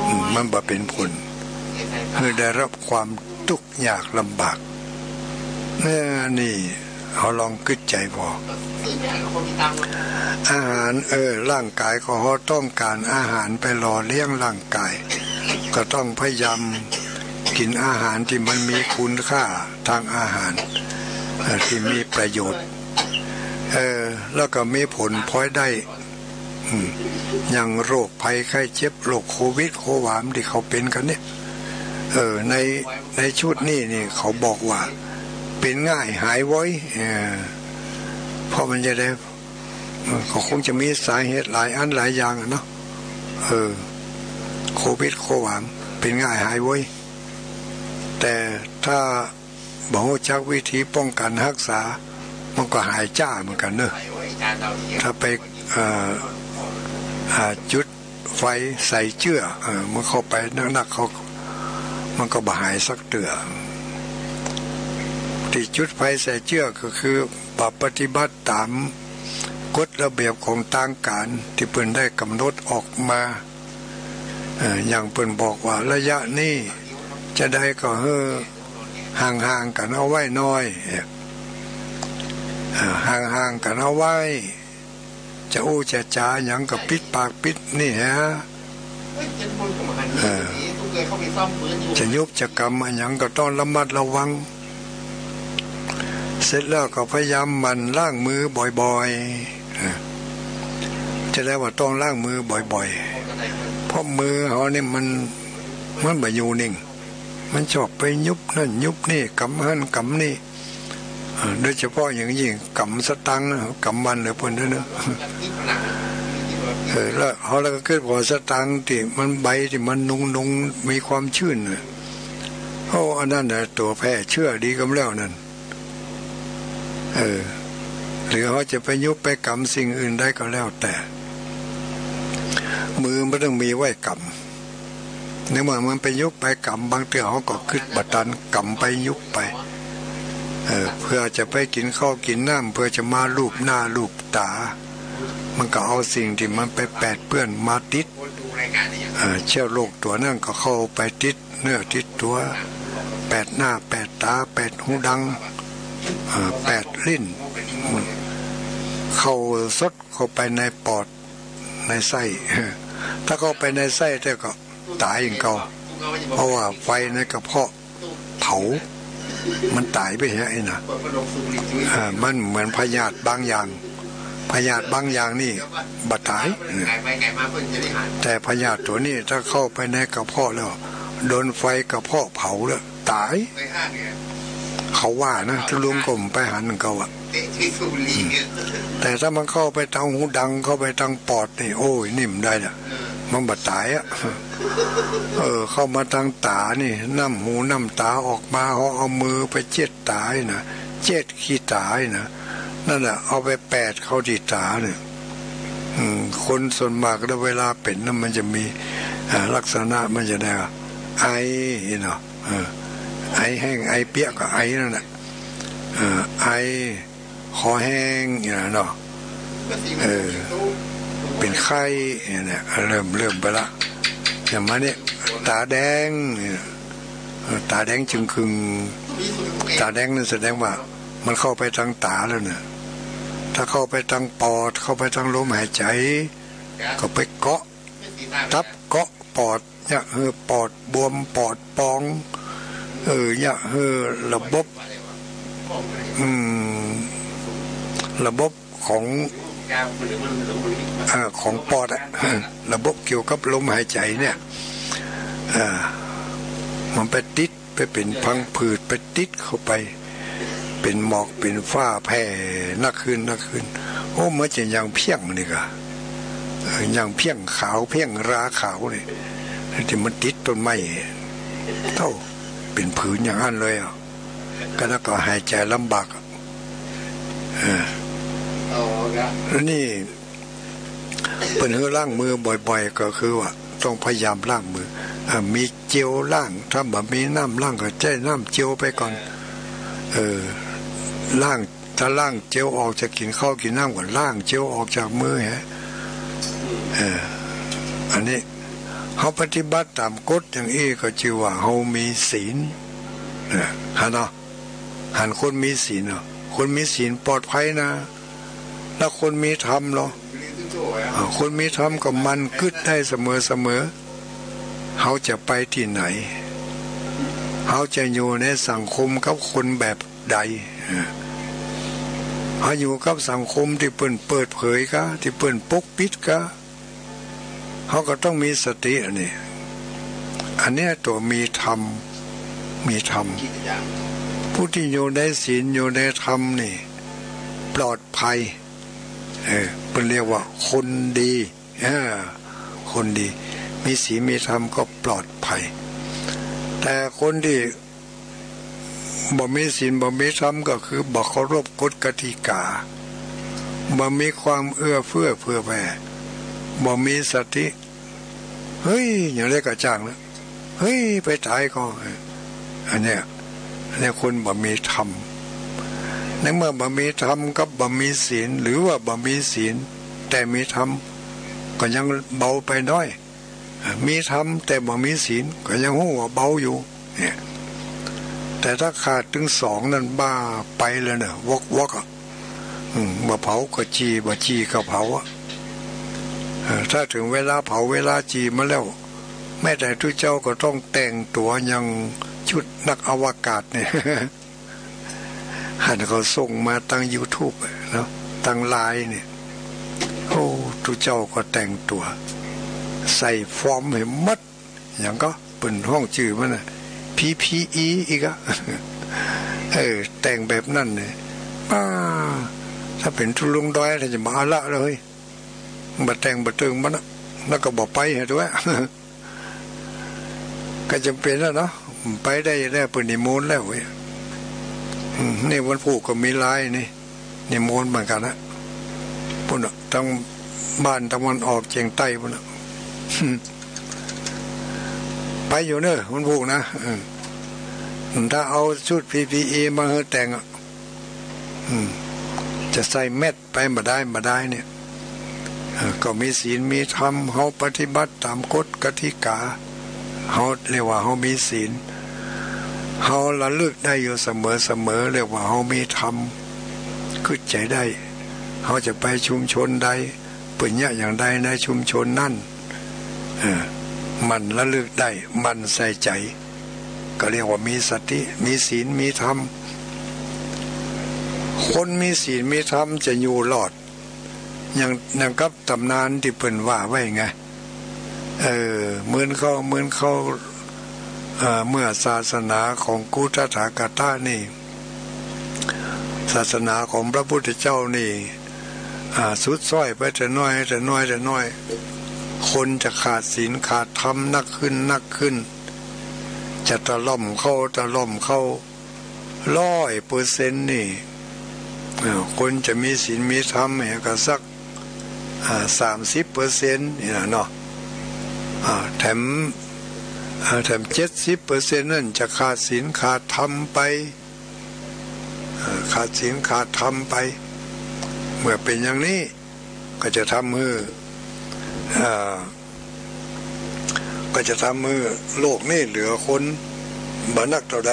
อืม มันบ่เป๋นผล หื้อได้ฮับความตุ๊กข์ยากลำบาก เออ นี่ เฮาลองกึ๊ดใจ๋ผ่อ อาหาร เออ ร่างก๋ายของเฮาต้องก๋านอาหารไปหล่อเลี้ยงร่างก๋าย ก็ต้องพยายามกิ๋นอาหารตี้มันมีคุณค่าทางอาหาร เอ่อ ตี้มีประโยชน์ เออ แล้วก็มีผลพลอยได้ อืม อย่างโรคภัยไข้เจ็บ โรคโควิดโความตี้เขาเป๋นกั๋นเนี่ย เออ ใน ในชุดนี้นี่เขาบอกว่าเป๋นง่ายหายไว เออ เพราะมันจะได้ เออ ก็คงจะมีสาเหตุหลายอันหลายอย่างอะเนาะ เออ โควิดโความเป๋นง่ายหายไว แต่ถ้า บ่ฮู้จักวิธีป้องกั๋นฮักษา มันก็หายจ้าเหมือนกั๋นเนาะ ถ้าไป เอ่อ อ่า จุดไฟใส่เจื้อ เอ่อ มันเข้าไปนักๆ เขา มันก็บ่หายสักเตื้อ ตี้จุดไฟใส่เจื้อก็คือบ่ปฏิบัติต๋ามกฎระเบียบของตางก๋านตี้เปิ้นได้ก๋ำหนดออกมา เอ่อ อย่างเปิ้นบอกว่าระยะนี้จะใดก็หื้อห่างๆ กั๋นเอาไว้หน่อย เอ่อ ห่างๆ กั๋นเอาไว้ จะอู้จะจ๋าหยังก็ปิดปากปิดนี่ฮะ เอ่อ จะยุบจะกำอะหยังก็ต้องระมัดระวัง เสร็จแล้วก็พยายามหมั่นล้างมือบ่อยๆ เอ่อ จะได้ว่าต้องล้างมือบ่อยๆ เพราะมือเฮานี่มัน มันบ่อยู่นิ่ง มันชอบไปยุบนั่นยุบนี่ กำหั้นกำนี่ เอ่อ โดยเฉพาะอย่างยิ่งกำสตางค์นะ กำมันเหลือเปิ้นเนาะ เออ แล้วเฮาละก็กึ๊ดผ่อสตางค์ตี้มันใบตี้มันหนุงๆ มีความชื่นน่ะ โอ้ อันนั้นน่ะตั๋วแพร่เจื้อดีกำแล้วนั่น เออ หรือเฮาจะไปยุบไปกำสิ่งอื่นใดก็แล้วแต่ มือมันต้องมีไว้กำ ในเมื่อมันไปยุบไปกำ บางเตื้อเฮาก็กึ๊ดบ่ตัน กำไปยุบไป เออ เพื่อจะไปกิ๋นข้าวกิ๋นน้ำ เพื่อจะมาลูบหน้าลูบต๋า มันก็เอาสิ่งตี้มันไปแปดเปื้อนมาติด เออ เจื้อโรคตั๋วนั้นก็เข้าไปติดเนื้อติดตั๋ว แปดหน้าแปดต๋า แปดหูดัง เออ แปดลิ้น เข้าสดเข้าไปในปอด ในไส้ ถ้าเข้าไปในไส้แล้วก็ต๋ายอย่างเก่า เพราะว่าไฟในกระเพาะเผา มันต๋ายไปเหียไอ้น่ะ เอ่อ มันเหมือนพยาธิบางอย่าง พยาธิบางอย่างนี่บ่ต๋าย แต่พยาธิตั๋วนี้ถ้าเข้าไปในกระเพาะแล้ว โดนไฟกระเพาะเผาแล้ว ต๋าย เขาว่านะ แต่ลุงก็บ่ไปหันเขาอะ แต่ถ้ามันเข้าไปตางหูดัง เข้าไปตางปอดนี่ โอ้ย นี่บ่ได้ละ มันบ่ต๋ายอะ เออ เข้ามาตางต๋านี่ น้ำหูน้ำต๋าออกมา เฮาเอามือไปเจ็ดต๋านี่นะ เจ็ดขี้ต๋านี่นะ นั่นแหละ เอาไปแปดเข้าตี้ต๋าเนี่ย อืม คนส่วนมากแล้วเวลาเป๋นนะ มันจะมี อ่า ลักษณะมันจะได้ว่า ไอเนาะ เออ ไอแห้ง ไอเปียกก็ไอนั่นแหละ เออ ไอ คอแห้งนี่นะเนาะ เออ เป๋นไข้นี่นะ เริ่ม เริ่มไปละ อย่างมาเนี่ย ต๋าแดงนี่นะ เออ ต๋าแดงจึงครึ่ง ต๋าแดงนั่นแสดงว่ามันเข้าไปตางต๋าแล้วเนี่ย ถ้าเข้าไปตางปอด เข้าไปตางลมหายใจ๋ ก็ไปเกาะ ตับเกาะปอด เยียะหื้อปอดบวมปอดปอง เออ เยียะหื้อระบบ อืม ระบบของ เอ่อ ของปอดอะ ระบบเกี่ยวกับลมหายใจ๋เนี่ย เอ่อ มันไปติด ไปเป๋นพังผืด ไปติดเข้าไป เป๋นหมอกเป๋นฝ้าแผ่นักขึ้นนักขึ้น โอ้ มันจะยังเพี้ยงนี่ก่ะ เออ ยังเพี้ยงขาวเพี้ยงราขาวนี่ ตี้มันติดต้นไม้ เต้า เป๋นผื่นอย่างนั้นเลยอะ ก็แล้วก็หายใจ๋ลำบากอะ เออ แล้วนี่ เปิ้นหื้อล้างมือบ่อยๆ ก็คือว่าต้องพยายามล้างมือ เอ่อ มีเจลล้าง ถ้าบ่มีน้ำล้างก็ใจ๊น้ำเจลไปก่อน เออ ล้าง ถ้าล้างเจลออกจากกิ๋นข้าวกิ๋นน้ำก็ล้างเจลออกจากมือฮะ เออ อันนี้เฮาปฏิบัติต๋ามกฎอย่างอี้ก็จื้อว่าเฮามีศีล นะ หันเนาะ หันคนมีศีลเนาะ คนมีศีลปลอดภัยนะ แล้วคนมีธรรมเนาะ อ่า คนมีธรรมก็หมั่นกึ๊ดได้เสมอๆ เฮาจะไปตี้ไหน เฮาจะอยู่ในสังคมกับคนแบบใด เออ เฮาอยู่กับสังคมตี้เปิ้นเปิดเผยกา ตี้เปิ้นปกปิดกา เฮาก็ต้องมีสติอันนี้ อันเนี้ยตั๋วมีธรรม มีธรรม ผู้ตี้อยู่ในศีลอยู่ในธรรมนี่ปลอดภัย เออ เปิ้นเรียกว่าคนดี เออ คนดี มีศีลมีธรรมก็ปลอดภัย แต่คนตี้ บ่มีศีลบ่มีธรรมก็คือบ่เคารพกฎกติกา บ่มีความเอื้อเฟื้อเผื่อแผ่ บ่มีสติ เฮ้ย อย่างใดก็จ้างนะ เฮ้ย ไปต๋ายก่อ อันเนี้ย อันเนี้ยคนบ่มีธรรม ในเมื่อบ่มีธรรมกับบ่มีศีล หรือว่าบ่มีศีล แต่มีธรรม ก็ยังเบาไปน้อย มีธรรมแต่บ่มีศีลก็ยังฮู้ว่าเบาอยู่ เนี่ย แต่ถ้าขาดตึงสองนั่นบ้าไปเลยเน่อ วอกๆ อะ อืม บ่เผาก็จี่ บ่จี่ก็เผาอะ เออ ถ้าเถิงเวลาเผาเวลาจี่มาแล้ว แม้แต่ตุ๊เจ้าก็ต้องแต่งตั๋วอย่างชุดนักอวกาศเนี่ย หันเขาส่งมาตางยูทูบเนาะ ตางไลน์เนี่ย โอ้ ตุ๊เจ้าก็แต่งตั๋ว ใส่ฟอร์มหื้อหมด หยังก็เปิ้นฮ้องจื้อมันน่ะ พีพีอี อีกอะ เออ แต่งแบบนั้นเนี่ย ป้า ถ้าเป๋นตุ๊ลุงดอย ถ้าจะบ่เอาละเลย บ่แต่งบ่เติงมันน่ะ แล้วก็บ่ไปหื้อตั๋ว ก็จ๋ำเป๋นแล้วเนาะ ไปได้แล้ว เปิ้นนิมนต์แล้วเว้ย อืม นี่วันพูกก็มีไลน์นี่ นิมนต์เหมือนกั๋นนะ ปู้นน่ะ ตางบ้านตางวันออกเจียงใต้ปู้นน่ะ ไปอยู่เน่อวันพูกนะ เออ ถ้าเอาชุดพีพีอีมาหื้อแต่งอะ อืม จะใส่แมสไปบ่ได้ บ่ได้เนี่ย เออ ก็มีศีลมีธรรม เฮาปฏิบัติต๋ามกฎกติกา เฮาเรียกว่าเฮามีศีล เฮาระลึกได้อยู่เสมอๆ เรียกว่าเฮามีธรรม กึ๊ดใจ๋ได้ เฮาจะไปชุมชนใด เปิ้นเยียะอย่างใดในชุมชนนั้น เออ หมั่นระลึกได้ หมั่นใส่ใจ๋ ก็เรียกว่ามีสติ มีศีล มีธรรม คนมีศีลมีธรรมจะอยู่รอด อย่าง อย่างกับต๋ำนานตี้เปิ้นว่าไว้ไง เออ เหมือนเขา เหมือนเขา เอ่อ เมื่อศาสนาของกูตถาคตะนี่ ศาสนาของพระพุทธเจ้านี่ อ่า สุดส้อยไปแต่น้อย แต่น้อย แต่น้อย คนจะขาดศีลขาดธรรมนักขึ้นนักขึ้น จะตะล่อมเข้าตะล่อมเข้า ร้อยเปอร์เซ็นต์นี่ เอ่อ คนจะมีศีลมีธรรมเนี่ยก็สัก อ่า สามสิบเปอร์เซ็นต์นี่นะเนาะ อ่า แถม อ่า แถมเจ็ดสิบเปอร์เซ็นต์นั่นจะขาดศีลขาดธรรมไป เอ่อ ขาดศีลขาดธรรมไป เมื่อเป๋นอย่างนี้ก็จะทำหื้อ เอ่อ ก็จะทำหื้อโลกนี้เหลือคนบ่นักเต้าใด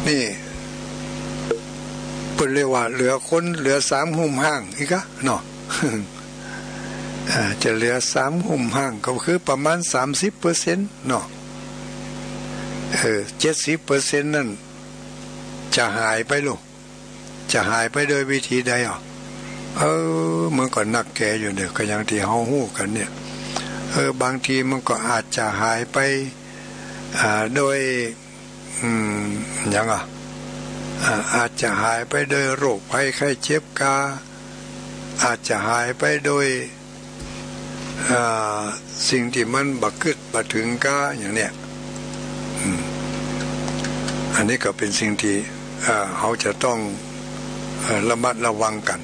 นี่เปิ้นเรียกว่าเหลือคนเหลือสามหุ้มห้างอีกอะเนาะ อ่า จะเหลือสามหุ้มห้างก็คือประมาณสามสิบเปอร์เซ็นต์เนาะ เออ เจ็ดสิบเปอร์เซ็นต์นั่นจะหายไปลูก จะหายไปโดยวิธีใดอ่ะ เออ มันก็นักแก่อยู่เนี่ย ก็อย่างตี้เฮาฮู้กั๋นเนี่ย เออ บางทีมันก็อาจจะหายไป อ่า โดย อืม หยังอ่ะ อ่า อาจจะหายไปโดยโรคภัยไข้เจ็บกา อาจจะหายไปโดย อ่า สิ่งตี้มันบ่กึ๊ดบ่เถิงกา อย่างเนี้ย อืม อันนี้ก็เป๋นสิ่งตี้ อ่า เฮาจะต้อง เอ่อ ระมัดระวังกั๋น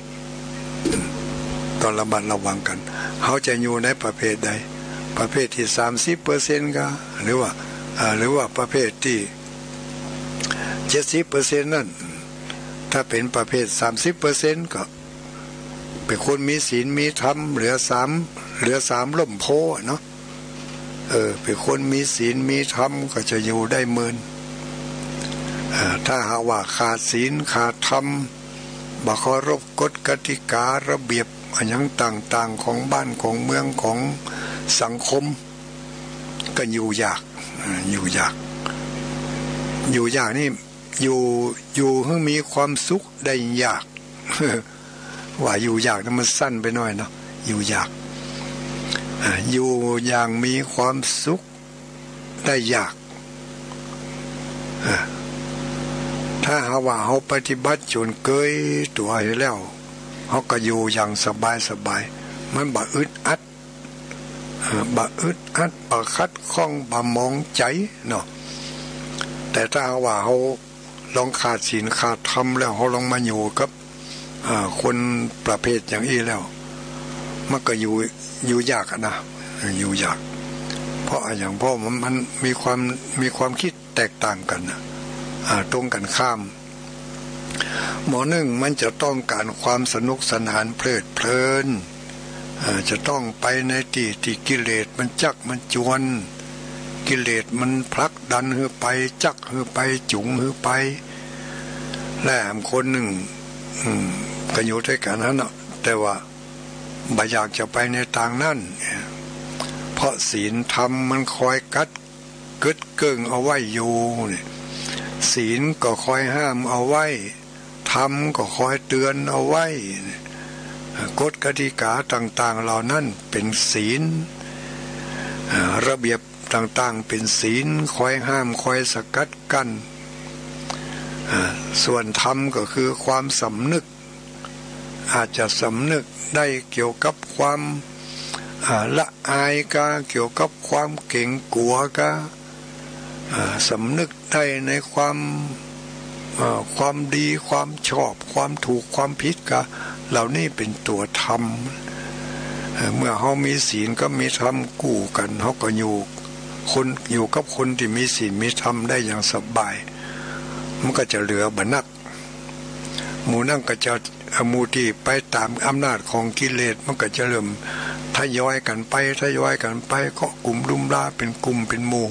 อืม ต้องระมัดระวังกั๋น เฮาจะอยู่ในประเภทใด ประเภทตี้สามสิบเปอร์เซ็นต์กา หรือว่า อ่า หรือว่าประเภทตี้เจ็ดสิบเปอร์เซ็นต์นั่น ถ้าเป๋นประเภทสามสิบเปอร์เซ็นต์ก็ เป๋นคนมีศีลมีธรรม เหลือสาม เหลือสามล่มโพธิ์อะเนาะ เออ เป๋นคนมีศีลมีธรรมก็จะอยู่ได้เมิน เอ่อ ถ้าหากว่าขาดศีลขาดธรรม บ่เคารพกฎกติการะเบียบอะหยังต่างๆ ของบ้านของเมืองของสังคม ก็อยู่ยาก เอ่อ อยู่ยาก อยู่ยากนี่ อยู่ อยู่หื้อมีความสุขได้ยาก ว่าอยู่ยากนี่มันสั้นไปหน่อยเนาะ อยู่ยาก อ่า อยู่อย่างมีความสุขได้ยาก อ่า ถ้าหากว่าเฮาปฏิบัติจ๋นเกยตั๋วหื้อแล้ว เฮาก็อยู่อย่างสบายๆ มันบ่อึดอัด อ่า บ่อึดอัด บ่ขัดข้อง บ่หมองใจ๋เนาะ แต่ถ้าหากว่าเฮาลองขาดศีลขาดธรรมแล้ว เฮาลองมาอยู่กับ อ่า คนประเภทอย่างอี้แล้ว มันก็อยู่ อยู่ยากอะนะ อยู่ยาก เพราะอะหยัง เพราะมัน มันมีความ มีความกึ๊ดแตกต่างกั๋นน่ะ อ่า ตรงกั๋นข้าม หมอนึ่งมันจะต้องก๋านความสนุกสนานเพลิดเพลิน อ่า จะต้องไปในตี้ตี้กิเลสมันจั๊กมันจวน กิเลสมันผลักดันหื้อไป จั๊กหื้อไป จูงหื้อไป และแหมคนนึ่ง อืม ก็อยู่ตวยกั๋นหั้นเนาะ แต่ว่าบ่อยากจะไปในตางนั้น เพราะศีลธรรมมันคอยกั๊ด กึ๊ดเกิ่งเอาไว้อยู่นี่ ศีลก็คอยห้ามเอาไว้ ธรรมก็คอยเตือนเอาไว้นี่ กฎกติกาต่างๆ เหล่านั้นเป๋นศีล อ่า ระเบียบต่างๆ เป๋นศีล คอยห้าม คอยสกัดกั้น อ่า ส่วนธรรมก็คือความสำนึก อาจจะสำนึกได้เกี่ยวกับความ อ่า ละอายกา เกี่ยวกับความเก๋งกั๋วกา อ่า สำนึกได้ในความ อ่า ความดี ความชอบ ความถูก ความผิดกา เหล่านี้เป๋นตั๋วธรรม เอ่อ เมื่อเฮามีศีลกับมีธรรมกู้กั๋น เฮาก็อยู่คน อยู่กับคนตี้มีศีลมีธรรมได้อย่างสบาย มันก็จะเหลือบ่นัก หมู่นั้นก็จะ หมู่ตี้ไปต๋ามอำนาจของกิเลส มันก็จะเริ่มทยอยกั๋นไป ทยอยกั๋นไป เกาะกลุ่มลุ่มลาเป๋นกลุ่มเป๋นหมู่